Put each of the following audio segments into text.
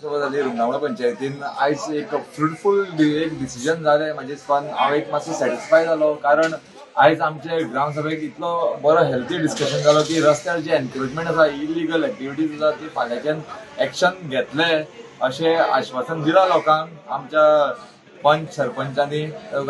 ग्रामसभा जाली रुमडामोळ पंचायतीन. आयज एक फ्रुटफूल एक डिसिजन जालें. म्हाजे हिसपान हांव एक मातसो सॅटिस्फाय जालो, कारण आयज आमचे ग्रामसभेक इतलो बरो हेल्थी डिस्कशन जालो की रस्त्यार जे एनक्रोचमेंट आसा, इलिगल एक्टिविटीज आसा, ती फाल्यांच्यान एक्शन घेतले अशें आश्वासन दिलां लोकांक आमच्या पंच सरपंचांनी.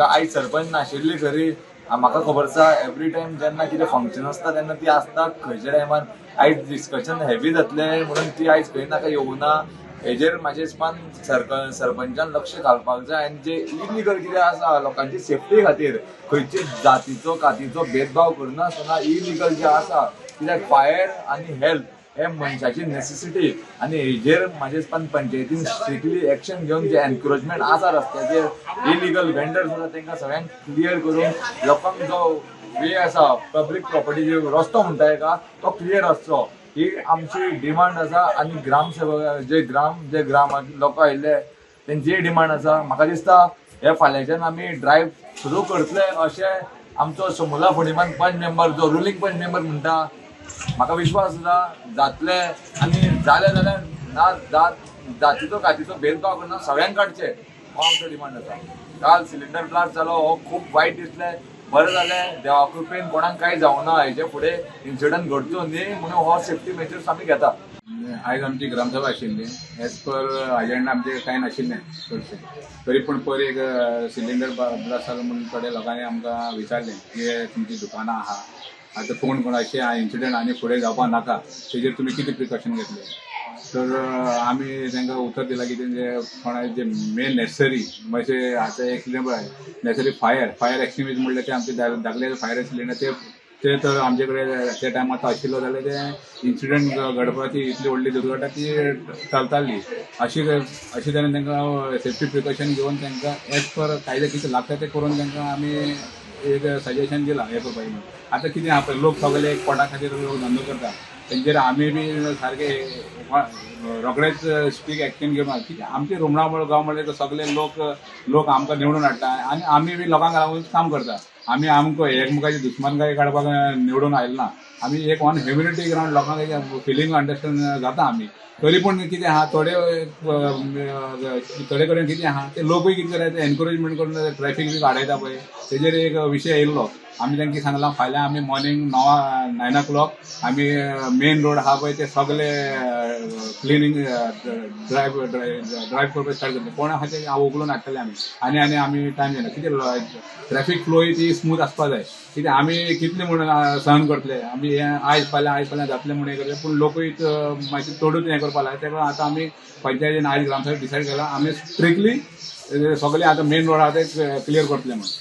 आयज सरपंच नाशिल्ली खरी, म्हाका खबर आसा एवरी टायम जेन्ना कितें फंक्शन आसता तेन्ना ती आसता खंयच्या टायमार. आयज डिस्कशन हेवी जातलें म्हणून ती आयज खंय नाका येवना. हेजेर म्हाजे हिसपान सरपंचान लक्ष घालपाक जाय आनी जे इलिगल कितें आसा लोकांची सेफ्टी खातीर खंयचे जातीचो कातीचो भेदभाव करनासतना इलिगल जे आसा, कित्याक फायर आनी हेल्थ हे मनशाची नेसेसिटी. आनी हेजेर म्हाजे हिसपान पंचायतीन स्ट्रिक्टली एक्शन घेवन जे एनक्रोचमेंट आसा रस्त्याचेर, इलिगल वेंडर्स आसा, तांकां सगळ्यांक क्लियर करून लोकांक जो वे आसा, पब्लीक प्रॉपर्टी जे रस्तो म्हणटा हेका, तो क्लियर आसचो ही आमची डिमांड आसा. आनी ग्रामसेवक जे ग्राम लोक आयिल्ले तेंचीय डिमांड आसा. म्हाका दिसता हे फाल्यांच्यान आमी ड्रायव्ह सुरू करतले अशें आमचो सोमुला फुडिमान पंच मेंबर, जो रुलींग पंच मेंबर म्हणटा. म्हाका विश्वास आसा जातले. आनी जालें जाल्यार ना जातीचो कातीचो भेदभाव करना, सगळ्यांक काडचे हो आमचो डिमांड आसा. काल सिलिंडर ब्लास्ट जालो हो खूब वायट दिसलें. बरें जालें देवा कृपेन कोणाक कांय जावना, हेजे फुडें इन्सिडंट घडचो न्ही म्हणून हो सेफ्टी मेजर्स आमी घेता. आयज आमची ग्रामसभा आशिल्ली. एज पर अजेंडा आमचे कांय नाशिल्लें चडशें, तरी पूण पयर एक सिलिंडर ब्लास्ट जालो म्हणून थोड्या लोकांनी आमकां विचारलें की तुमची दुकानां आहा, आतां कोण कोण अशें इन्सिडंट आनी फुडें जावपाक नाका, तेजेर तुमी कितें प्रिकॉशन घेतले. तर आमी तांकां उतर दिलां की तेंचे कोणाचे जे मेन नेसेसरी, म्हणजे आतां एक सिलिंडर नेसेसरी फायर एक्सटिंग्विश म्हणल्यार ते आमचे दाखले फायर सिलिंडर ते ते तर आमचे कडेन त्या टायमार तो आशिल्लो जाल्यार ते इन्सिडंट घडपाची इतली व्हडली दुर्घटना ती चलताली. अशी तरेन तांकां सेफ्टी प्रिकॉशन घेवन तांकां एज पर कायदे कितें लागता ते करून तांकां आमी एक सजेशन दिलां हें करपाचें म्हणून. आतां कितें आहा पळय, लोक सगळे एक पोटा खातीर लोक धंदो करता, तेंचेर आमी बी सारके रोखडेच स्ट्रीक एक्शन घेवन, कित्याक आमचे रुमडामोळ गांव म्हणल्यार सगळे लोक आमकां निवडून हाडटा आनी आमी बी लोकांक लागून काम करता. आमी आमकां एकमेकाची दुस्मानकाय काडपाक निवडून आयले ना, आमी एक ऑन ह्युमिनिटी ग्रावंड लोकांक फिलींग अंडरस्टँड जाता आमी. तरी पूण कितें आहा, थोडे थोडे कडेन कितें आहा ते लोकूय कितें करता, एनक्रोचमेंट करून ट्रॅफीक बी वाडयता पळय, तेजेर एक विशय येयल्लो. आमी तांकां सांगलां फाल्यां आमी मॉर्निंग 9 o'clock आमी मेन रोड आहा पळय ते सगळे क्लिनींग ड्रायव्ह ड्रायव्ह करपाक स्टार्ट करतले. कोण आहा ते उखलून हाडटले आमी. आनी आनी आमी टायम दिना, कितें ट्रॅफीक फ्लोय ती स्मूथ आसपा जाय. कितें आमी कितले म्हणून सहन करतले, आमी हें आयज फाल्यां आयज फाल्यां जातलें म्हणून हें करतले, पूण लोकूय मातशें चडूच हें करपाक लागले. तेका आतां आमी पंचायतीन आयज ग्रामसभेक डिसायड केलां आमी स्ट्रिक्टली सगळे आतां मेन रोड आहा ते क्लियर करतले म्हणून.